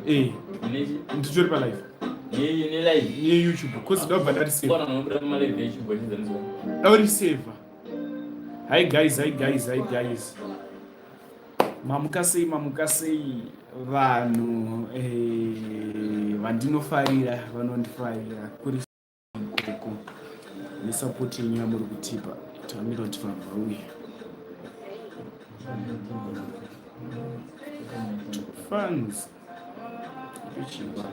Eh. Nditori pa live. Ne YouTube. Cause ndabva ndati save. Ndauri save. Hi guys, hi guys, hi guys. Mamuka sei, mamuka sei vanhu eh vandinofarira, vanondifarira. Kuri ikoko nesupport yenyu yamuri kutipa tamira kuti vanhu vauye fans ichiva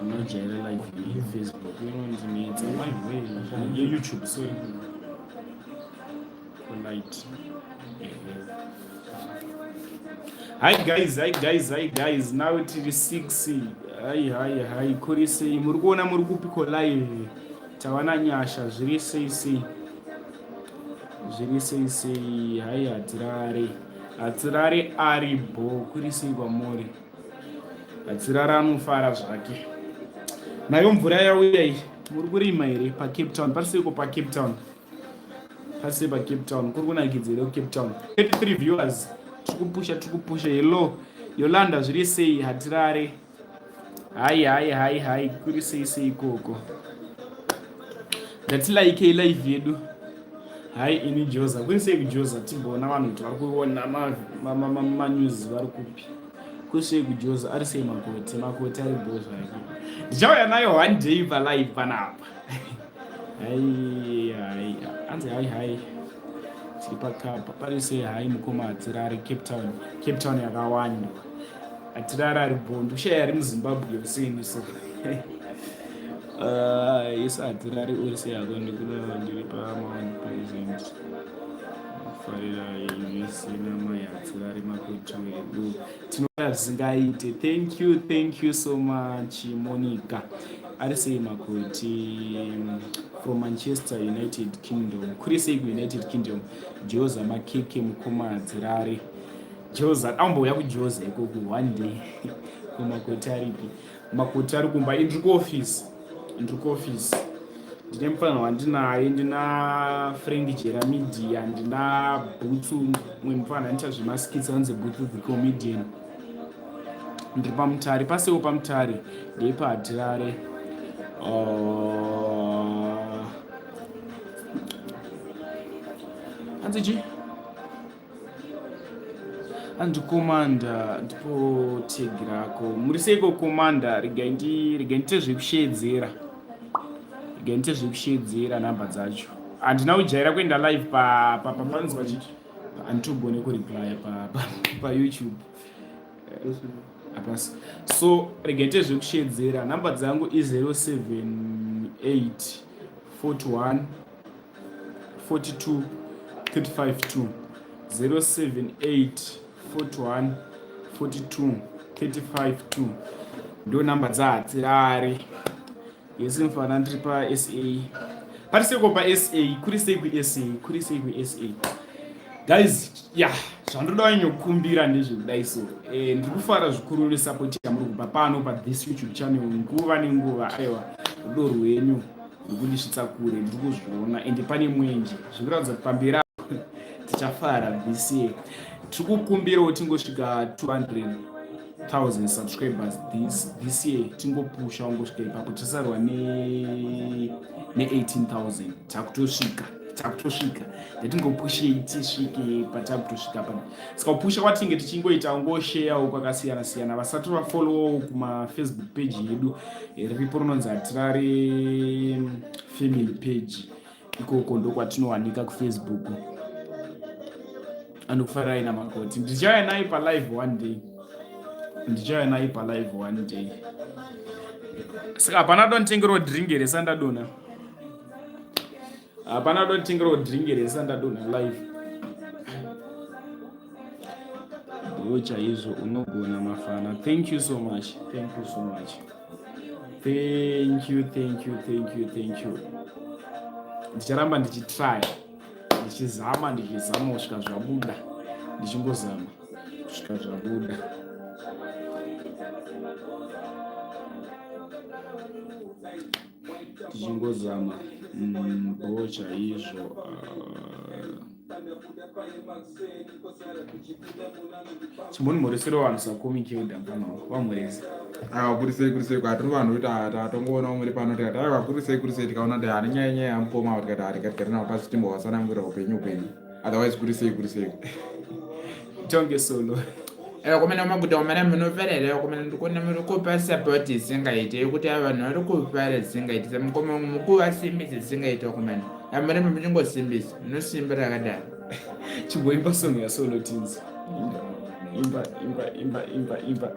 inojaira live yefacebook inondinetsa yeyoutube sorry polite Hi guys, hi guys, hi guys. Now tiri 6. Hi hi hi. Kuri sei? Muri kuona muri kupi ko live? Tawana nyasha zviri sei sei? Zviri sei sei? Hi hatirare. Hatirare ari bho. Kuri sei kwamuri? Hatirare anofara zvake. Nayo mvura yauya iyi. Muri kurima here pa Cape Town? Pari seiko pa Cape Town? Pasi pa Cape Town kuri kunakidza here Cape Town 33 viewers tiri kupusha tiri kupusha hello Yolanda zviri sei hatirare hai hai hai hai kuri sei sei ikoko ngatilaikei live yedu hai ini joza kuri sei kujoza timboona vanhu kuti vari kuona manews vari kupi kuri sei kujoza ari sei makoti makoti ari bho zvake ndichauya nayo one day palive panapa Hai hai anzi hai hai tiri pakapa pari sei hai mukoma hatirari Cape Town Cape Town yakawanda hatirari ari bho ndikushaya ari muZimbabwe yose ini so isu hatirari uri sei hako ndikuda ndiri paMount Pleasant farira vese namai hatirari makutu edu tinoda zvisingaite thank you thank you so much Monica ari sei makoti from Manchester United Kingdom kuri sei kuUnited Kingdom Joza makeke mukoma hadzirare Joza ambouya kuJoza ikoko one day kumakoti aripi makoti ari kumba ndiri kuoffice ndiri kuoffice ndine mufanha wandinaye ndina Frank Jera Media ndina Bhutsu mumwe mufanha anoita zvemaskits anonzi Bhutsu the comedian ndiri pamutare pasewo pamutare ndeipahatirare hanzi chii hanzi commander ndipo tag rako muri seiko commander regai ndiite zvekushedzera regai ndiite zvekushedzera nhamba dzacho handina kujaira kuenda live papanzi pachi handitogone kureplya payoutube hapasi so regai ndiite zvekushedzera nhamba dzangu i 078 41 42 35 2 078 41 42 35 2 ndo namba dzahatirari yese mfana ndiri pasa pari seiko pasa kuri sei kusa kuri sei kusa guys ya yeah, zvandoda wanyokumbira ndezvekudai so eh, ndiri kufara zvikuru nesapoti yamuri kupa pano pathis youtube channel nguva nenguva aiwa rudo rwenyu rwekundisvitsa kure ndiri kuzviona ende pane mwenje zvikuratidza kuti pamberi apo tichafara this year tiri kukumbirawo tingosvika 200,000 subscribers this, this year tingopusha ungosvika ipapo tisarwa ne 18,000 takutosvika takutosvika ndatingopushei tisvike patakutosvika pa saka kupusha kwatinge tichingoita ungosheyawo kwakasiyana siyana vasati vafollowawo kumafacebook page yedu riripo rinonzi hatirare family page ikoko ndokwatinowanika kufacebook anokufarai namakoti ndichauya naye palive one day ndichauya naye palive one day saka hapana donitengerwa drink here sandadona hapana donitengerwa drink here sandadona live Bro chaizvo unogona mafana. Thank you so much. Thank you so much. Thank you, thank you, thank you, thank you. Ndicharamba ndichitry. Ndichizama, ndichizama kusvika zvabuda. Ndichingozama kusvika zvabuda. Tichingozama. Bro chaizvo. Chimbonimhoresero vanhu sacomic elder mfana wangu vamhorese. Aiwa kuri sei kuri sei kwatiri vanhu kuti tatongoona muri pano tikati aiwa kuri sei kuri sei tikaona kuti hani nyaya nyaya yamukoma avo tikati hari ngatigare navo pasi timbovasanangurira upenyu upenyu otherwise kuri sei kuri sei tonge solo. Aiwa komana maguta komana munofara here komana ndikuona muri kupa support isingaite yekuti ava vanhu vari kufara zvisingaite samukoma wangu mukuvasimbisa zvisingaite komana amuramba muchingosimbisa munosimba rakadaro. Chimboimba song yaSolo tinzi. Imba imba imba imba imba.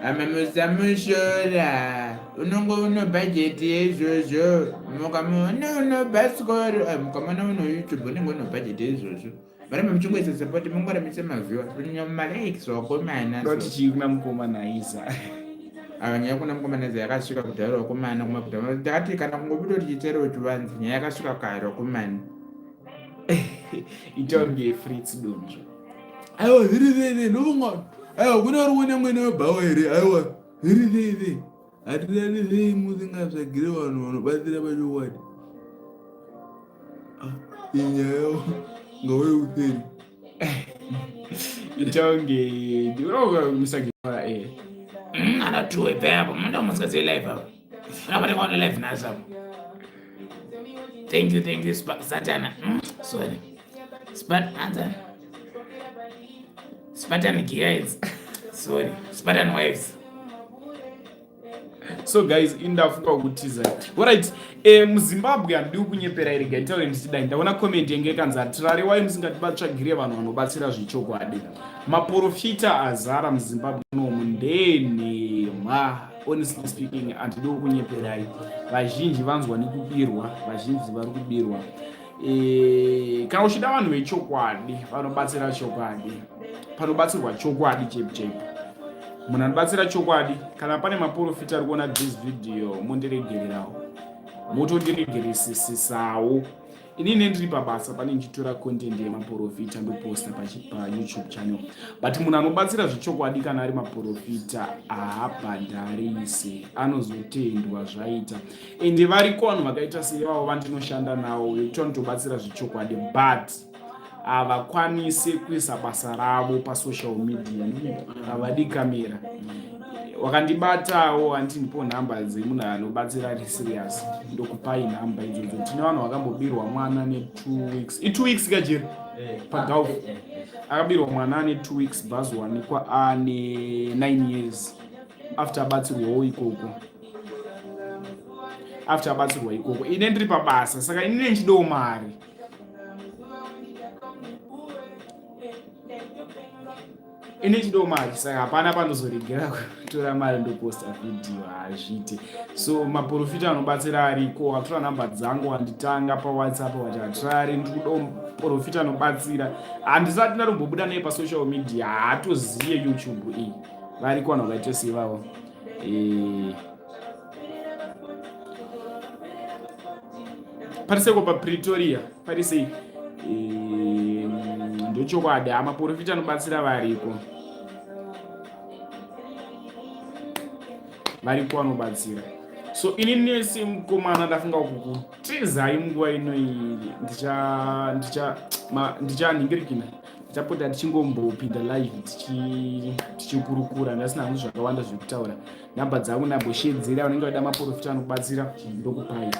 Ama musamushora unongo uno bhajeti yeizvozvo mukamuona uno bhasikoro mukamuona uno youtube unenge uno bhajeti yeizvozvo varamba muchingoisa support mungoramise maviewers kunyanya malikes wakomana. Doti chii kuna mukoma Naiza. Ava nyaya kuna mukoma Naiza yakasvika kudhara wakomana kumaguta ndakati kana kungobuda kuti chitero chivanze nyaya yakasvika kare wakomana. Ita kunge Fritz Donzvo. Aiwa zviri sei sei ndofunga aiwa kune vari kuona mwene webhawa here aiwa zviri sei sei hatirari sei musingatsvagire vanhu vanobatsira pachokwadi ah, inyaya ngauye kuseri. Ita kunge ndiunomusagara eh. Ana tuwe bhaya apo munoda kumusika sei live apo. Unobatwa live nhasi apo. Thank you, thank you, Satana. Sorry. Spartan. Spartan guys. Sorry. Spartan wives. So guys, indafunga kutiza. Alright, muZimbabwe handidi kunyepera iri guys, taure ndichidai. Ndaona comment yenge kanzi hatirare wai musingatibatsvagire vanhu vanobatsira zvechokwadi. Maporofita azara muZimbabwe munomu ndenhema. Honestly speaking, handidi kunyeperai. Vazhinji vanzwa nekubirwa, vazhinji vari kubirwa. Kana uchida vanhu vechokwadi vanobatsira chokwadi, panobatsirwa chokwadi chaipo chaipo. Munhu anobatsira chokwadi, kana pane maporofita ari kuona this video, mondiregererawo, motondiregeresisawo. Inini ndiri pabasa pane ndichitora content yemaporofita ndoposta paYouTube channel, but munhu anobatsira zvechokwadi kana ari maporofita haabhadharise, anozotendwa zvaita. Ende variko vanhu vakaita seivavo vandinoshanda navo vekuti vanotobatsira zvechokwadi, but havakwanise kuisa basa ravo pasocial media, havadi kamera. Wakandibatawo handiti ndipo nhamba dzemunhu anobatsira ari serious, ndokupai nhamba idzodzo. Tine vanhu vakambobirwa mwana ne2 weeks, i2 weeks kajeri pagulf, akabirwa mwana ane 2 weeks bhazowanikwa ane 9 years after abatsirwawo ikoko, after abatsirwa ikoko. Ine ndiri pabasa saka inine ndichidawo mari. Ine chido mari saka hapana panozoregera kutora mari ndoposta vhidhiyo, hazviite. So maprofita anobatsira ariko, atora nhamba dzangu wanditanga paWhatsApp wati hatirari ndikuda muprofita anobatsira. Handisati ndatombobuda naye pasocial media, haatoziye YouTube iyi. Variko vanhu vakaita seivavo. Pariseko paPretoria parisei ndochokwadi, maprofita anobatsira variko, variko vanobatsira. So ini nese mukomana ndafunga kukutizai munguva ino iyi, ndichanhingirikina ndichapota tichingombopinda live tichikurukura. Ndasina hangu zvakawanda zvekutaura. Nhamba dzangu ndamboshedzera, vanenge vada maprofita anobatsira ndokupai.